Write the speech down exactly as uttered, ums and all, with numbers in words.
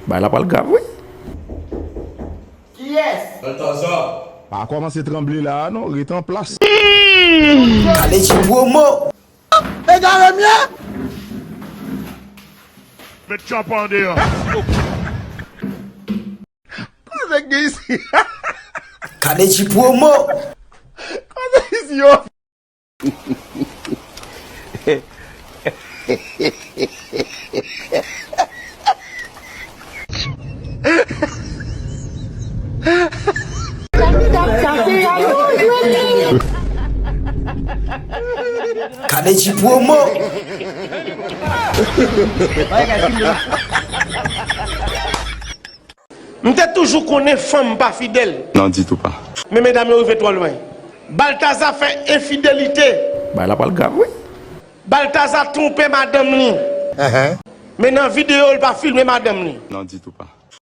Bagay la pral grav, wi. Kiyès? Baltazar. Pa kòmanse tranble la a non, ret an plas. Kale ti pwomo. Egare m ye? Met tchanpan an deyò. Koze k gen isi? Kale ti pwomo. Koze isi yo? Kale ti pwomo. M te toujou konnen fanm pa fidèl. Non, ditou pa. Men medam yo rive twò lwen. Baltaza fè enfidelite. Bagay la pral grav, wi. Baltaza twonpe madanm li. Men nan videyo, l pa filme madanm li. Non, ditou pa.